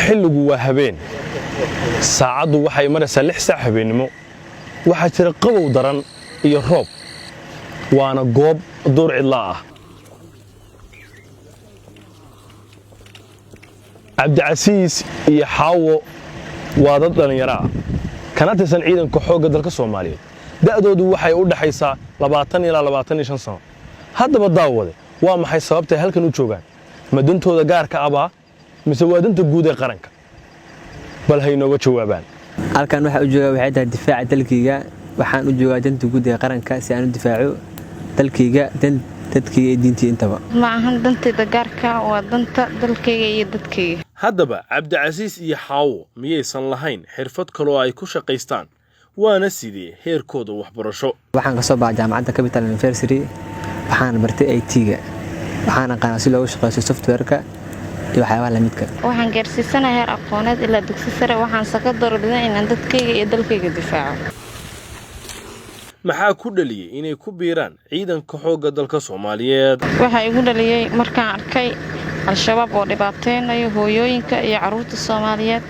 Xilligu waa habeen, saacaddu waxay maraysaa 6 saac habeennimo. Waxaa jira qabow daran iyo roob, waana goob duur cidlaa ah. Cabdicasiis iyo Xaawo waa dad dhallinyaro ah kana tirsan ciidanka xoogga dalka Soomaaliyeed. Da'doodu waxay u dhexaysaa 20 ilaa 25 sano. Haddaba daawade, waa maxay sababtay halkan u joogaan? Ma dantooda gaarka abaa mise waa danta guud ee qaranka? Bal haynooga jawaabaan. Halkan waxaa u joogaa waxay tahay difaaca dalkayga. Waxaan u joogaa danta guud ee qaranka si aan u difaaco dalkayga, dadkayga iyo diintii intaba. Ma ahan dantayda gaarka, waa danta dalkayga iyo dadkayga. Haddaba Cabdicasiis iyo Xaawo miyaysan lahayn xirfad kaloo ay ku shaqaystaan? Waana sidee heerkooda waxbarasho? Waxaan kasoo baxay jaamacadda Capital University. Waxaan bartay IT-ga. Waxaan aqaanaa si loogu shaqeysto software-ka iyo waxyaabaha lamidka. Waxaan gaarsiisanahay heer aqooneed ilaa dugsi sare. Waxaanse ka doorbiday inaan dadkayga iyo dalkayga difaaco. Maxaa ku dhaliyey inay ku biiraan ciidanka xoogga dalka Soomaaliyeed? Waxaa igu dhaliyey markaan arkay Al-Shabaab oo dhibaateynayo hooyooyinka iyo carruurta Soomaaliyeed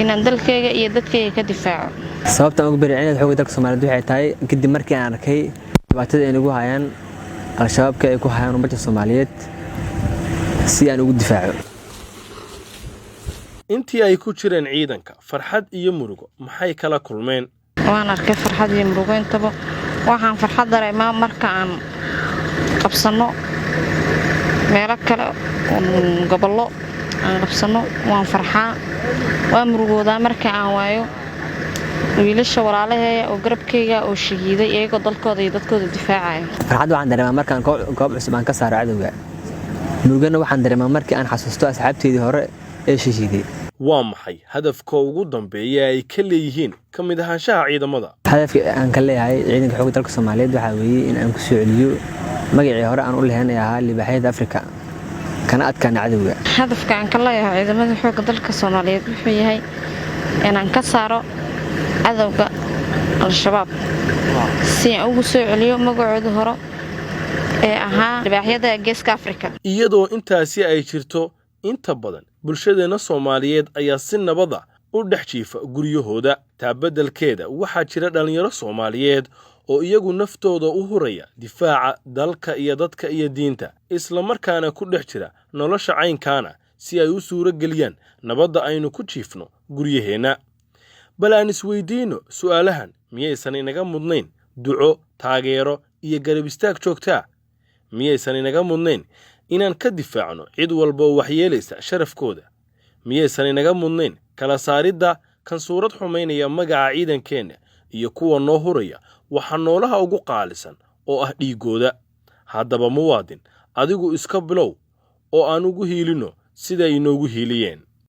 inaan dalkayga iyo dadkayga ka difaaco. Sababtaan ugu biiray ciidanka xoogga dalka Soomaaliyeed waxay tahay kadib markii aan arkay dhibaatada ay nagu hayaan Al-Shabaabka, ay ku hayaan ummadda Soomaaliyeed, si aan ugu difaaco. Intii ay ku jireen ciidanka, farxad iyo murugo maxay kala kulmeen? Waan arkay farxad iyo murugo intaba. Waxaan farxad dareemaa marka aan qabsanno meelo kale, gobollo aan qabsanno, waan farxaa. Waan murugoodaa marka aan waayo wiilasha walaalaheeya oo garabkayga oo shahiiday iyagoo dalkooda iyo dadkooda difaacaya. Farxad waxaan dareemaa markaan goob cusub aan ka saaro cadowga. Murugana waxaan dareemaa markii aan xasuusto asxaabteydii hore ee shahiiday. Waa maxay hadafka ugu dambeeya ay ka leeyihiin ka mid ahaanshaha ciidamada? Hadafka aan ka leeyahay ciidanka xoogga dalka Soomaaliyeed waxaa weeye in aan ku soo celiyo magacii hore aan u lahayn ee ahaa Libaaxyada Afrika, kana adkaana cadowga. Hadafka aan ka leeyahay ciidamada xoogga dalka Soomaaliyeed wuxuu yahay inaan ka saaro cadowga Al-Shabaab si aan ugu soo celiyo magacooda hore ee ahaa Libaaxyada Geeska Afrika. Iyadoo intaasi ay jirto, inta badan bulshadeenna Soomaaliyeed ayaa si nabada u dhex jiifa guryahooda. Taa beddelkeeda waxaa jira dhallinyaro Soomaaliyeed oo iyagu naftooda u huraya difaaca dalka iyo dadka iyo diinta, isla markaana ku dhex jira nolosha caynkaana si ay u suuro geliyaan nabadda aynu ku jiifno guryaheenna. Bal aan isweydiinno su'aalahan: miyaysan inaga mudnayn duco, taageero iyo garab istaag joogtaa? Miyaysan inaga mudnayn inaan ka difaacno cid walba oo waxyeelaysa sharafkooda? Miyaysan inaga mudnayn kala saaridda kan suurad xumaynaya magaca ciidankeenna iyo kuwa noo huraya waxa noolaha ugu qaalisan oo ah dhiiggooda? Haddaba muwaadin, adigu iska bilow oo aan ugu hiilinno siday inoogu hiiliyeen.